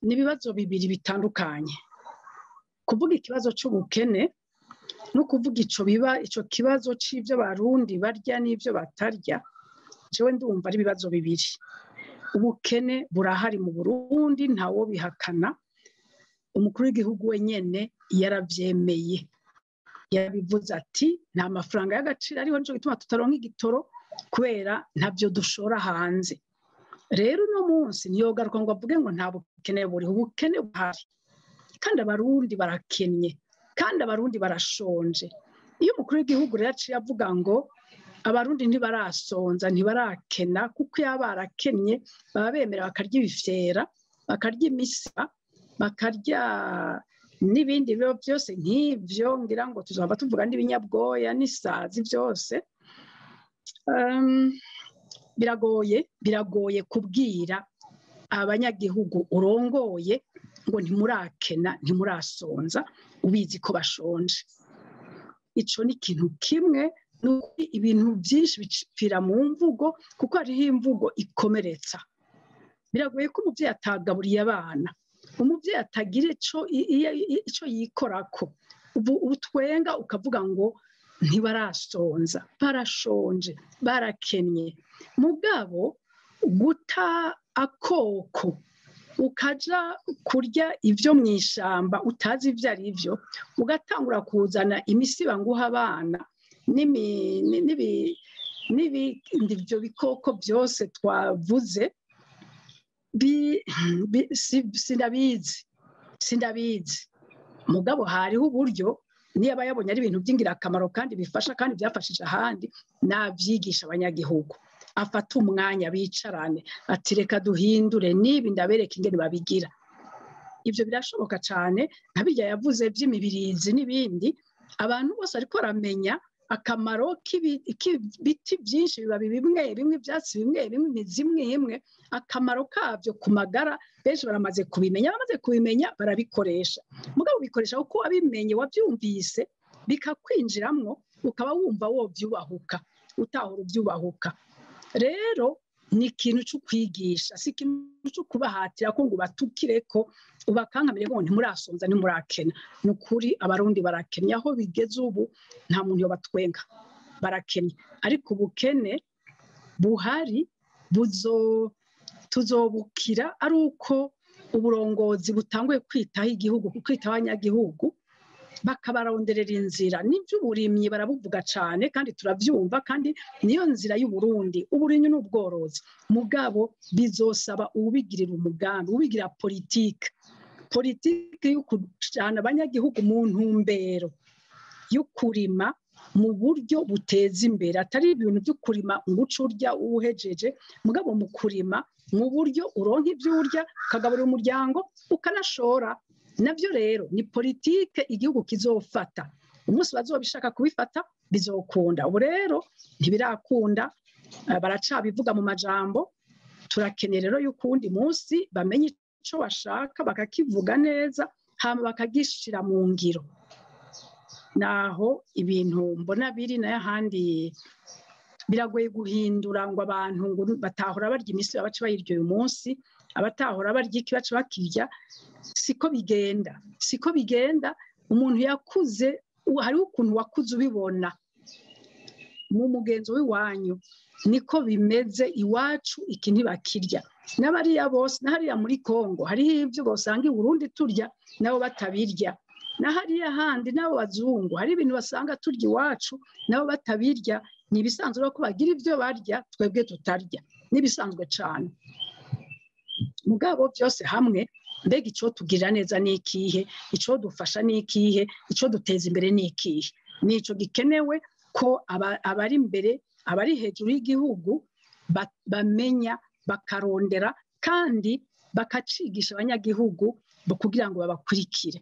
Ni ibibazo bibiri bitandukanye. Kuvuga ikibazo c'ubukene no kuvuga ico biba ico kibazo c'ivyo Barundi barya n'ivyo batarya, jewe ndumva ari ibibazo bibiri. Ubukene burahari mu Burundi, ntawo bihakana. Umukuru w'igihugu wenyene yaravyemeye, yabivuze ati nta mafaranga y'agaciro ariho, nico gituma tutaronka igitoro kubera ntavyo dushora hanze. Rero uno munsi ntiyogaruka ngo avuge ngo nta bukene buriho, ubukene buhari kandi Abarundi barakennye kandi Abarundi barashonje. Iyo umukuru w'igihugu rero aciye avuga ngo Abarundi ntibarasonza ntibarakena, kuko iyo barakennye baba bemera bakarya ibifyera, bakarya imisa, bakarya n'ibindi biba byose nk'ivyo, ngira ngo tuzaba tuvuga n'ibinyabwoya n'isazi byose. Biragoye kubwira abanyagihugu urongoye ngo ntimurakena ntimurasonza, ubizi ko bashonje. Ico ni ikintu kimwe. Nuko ibintu byinshi bicira mu mvugo, kuko hariho imvugo ikomeretsa. Biragoye ko umuvyeyi atagaburiye abana, umuvyeyi atagira ico yikorako, ubu utwenga ukavuga ngo ntibarasonza, barashonje, barakennye. Mugabo guta akoko ukaja kurya ivyo mwishamba utazi ivyo ari vyo, ugatangura kuzana imisiba nguha abana n'ibindi byo bikoko byose twavuze, sindabizi. Mugabo hariho uburyo niba yabonye ari ibintu by'ingirakamaro kandi bifasha kandi byafashije ahandi, navyigisha abanyagihugu, afata umwanya bicarane ati reka duhindure nibi, ndabereka ingene babigira. Ivyo birashoboka cane, nka birya yavuze vy'imibirizi n'ibindi, abantu bose ariko baramenya akamaro k'ibiti byinshi, bibabi bimwe bimwe, ivyatsi bimwe bimwe, imizi imwe imwe, akamaro kavyo ku magara benshi baramaze kubimenya, bamaze kubimenya barabikoresha. Mugabo ubikoresha kuko wabimenye, wavyumvise, bikakwinjiramwo, ukaba wumva wovyubahuka, utahora uvyubahuka. Rero ni ikintu co kwigisha, si ikintu co kubahatira ko ngo batukireko ubakankamire ngo ntimurasonza ntimurakena. Ni ukuri Abarundi barakennye, aho bigeze ubu nta muntu yobatwenga, barakennye. Ariko ubukene buhari tuzobukira ari uko uburongozi butanguye kwitaho igihugu, kwitaho abanyagihugu, bakabaronderera inzira. N'ivy'uburimyi barabuvuga cane kandi turavyumva, kandi niyo nzira y'Uburundi, uburimyi n'ubworozi. Mugabo bizosaba uwubigirira umugambi, uwigira politike, politike yo kujana abanyagihugu mu ntumbero yo kurima mu buryo buteza imbere, atari ibintu byo kurima ngo uce urya uwuhejeje, mugabo mu kurima mu buryo uronka ivyo urya ukagaburira umuryango ukanashora. Navyo rero ni politike igihugu kizofata. Umunsi bazobishaka kubifata bizokunda. Ubu rero ntibirakunda, baracabivuga mu majambo. Turakeneye rero yuko uwundi munsi bamenye ico bashaka bakakivuga neza, hama bakagishira mu ngiro. Naho ibintu mbona biri nayo ahandi biragoye guhindura ngo abantu ngo batahora barya imisi bace bayirya uyu munsi, abatahora barya iki bace bakirya. Siko bigenda, siko bigenda. Umuntu yakuze, hariho ukuntu wakuze ubibona mu mugenzo w'iwanyu, niko bimeze iwacu, iki ntibakirya. N'abariya bose, na hariya muri Kongo hariho ivyo bosanga i Burundi turya nabo batabirya, na hariya handi n'abo bazungu hari ibintu basanga turya iwacu nabo batabirya. Ni ibisanzwe ko bagira ivyo barya twebwe tutarya, ni ibisanzwe cane. Mugabo byose hamwe, mbega ico tugirira neza ni ikihe, ico dufasha ni ikihe, ico duteza imbere ni ikihe? Nico gikenewe ko abari imbere, abari hejuru y'igihugu bamenya, bakarondera kandi bakacigisha abanyagihugu kugira ngo babakurikire.